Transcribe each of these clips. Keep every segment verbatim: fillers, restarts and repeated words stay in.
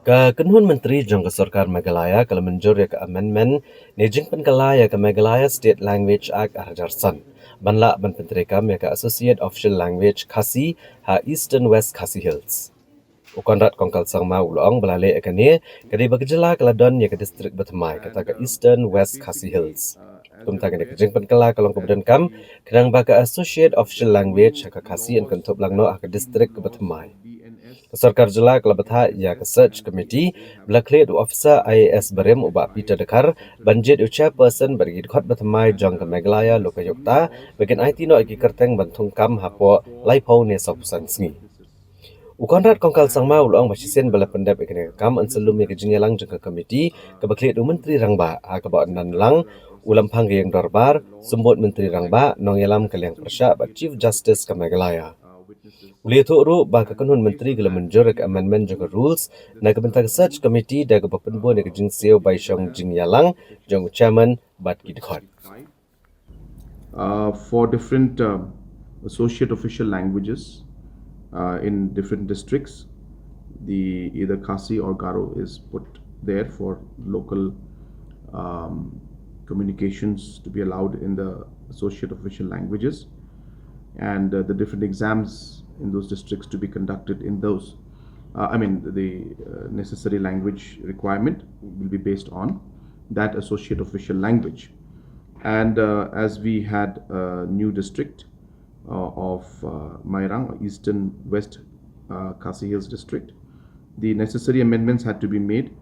Ka kynhun myntri jong ka sorkar Meghalaya ka la mynjur ïa ka amendment ne jingpynkylla ïa ka Meghalaya State Language Act ar hajar san, ban lah ban pyntreikam ïa ka Associate Official Language Khasi ha Eastern West Khasi Hills. U Conrad Kongkal Sangma u la ong ba la leh ïa kane ka dei ba ka jylla ka la don ïa ka district bathymmai, kata ka Eastern West Khasi Hills. Kumta kane ka jingpynkylla ka long kaba donkam khnang ba ka Associate Official Language ha ka Khasi yn kynthup lang noh ha ka district kaba thymmai. Ka sorkar jylla ka la bthah ïa ka search committee ba la khlieh da u officer I A S barim u Bah Peter Dkhar ban jied u chairperson bad ki dkhot bathymmai jong ka Meghalaya Lokayukta ba kin aiti noh ïa ki kyrteng ban thungkam hapoh laiphew ne sawphew san sngi. U Conrad Kongkal Sangma u la ong ba shisien ba la pyndep ïa kane ka kam yn sa lum ïa ka jingïalang jong ka committee kaba khlieh da u Myntri Rangbah, ha kaba yn nang lang u Lamphang ka ïing dorbar, Symbud Myntri Rangbah, nongïalam ka liang pyrshah bad Chief Justice ka Meghalaya. U la ïathuh ruh ba ka kynhun myntri ka la mynjur ïa ka amendment jong ka rules na ka bynta ka search committee da kaba pynbun ïa ka jingsiew bai shong jingïalang jong u chairman bad ki dkhot. Uh, for different um, associate official languages uh, in different districts, the either Khasi or Garo is put there for local um, communications to be allowed in the associate official languages, and uh, the different exams in those districts to be conducted in those. Uh, I mean, the uh, necessary language requirement will be based on that associate official language. And uh, as we had a new district uh, of uh, Mairang, Eastern West uh, Khasi Hills District, the necessary amendments had to be made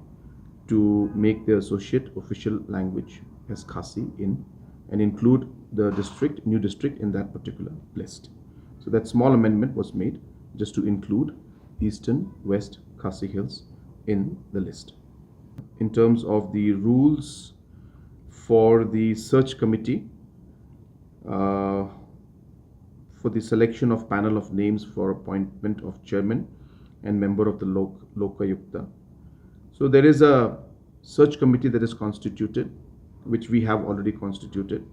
to make the associate official language as Khasi in and include the district, new district in that particular list. So that small amendment was made just to include Eastern West Khasi Hills in the list. In terms of the rules for the search committee, uh, for the selection of panel of names for appointment of chairman and member of the Lok- Lokayukta. So there is a search committee that is constituted, which we have already constituted.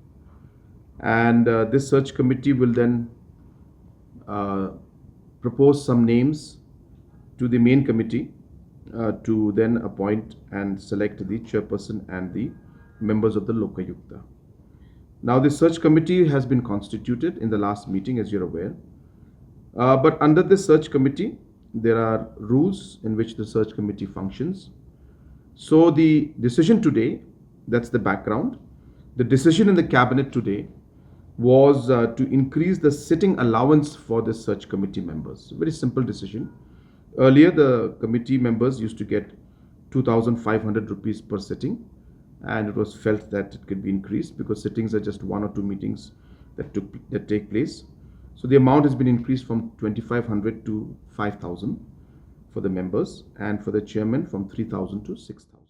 And uh, this search committee will then uh, propose some names to the main committee uh, to then appoint and select the chairperson and the members of the Lokayukta. Now, the search committee has been constituted in the last meeting, as you're aware. Uh, but under this search committee, there are rules in which the search committee functions. So, the decision today, that's the background, the decision in the cabinet today was uh, to increase the sitting allowance for the search committee members. Very simple decision. Earlier, the committee members used to get two thousand five hundred rupees per sitting, and it was felt that it could be increased because sittings are just one or two meetings that took that take place. So the amount has been increased from twenty-five hundred to five thousand for the members, and for the chairman from three thousand to six thousand.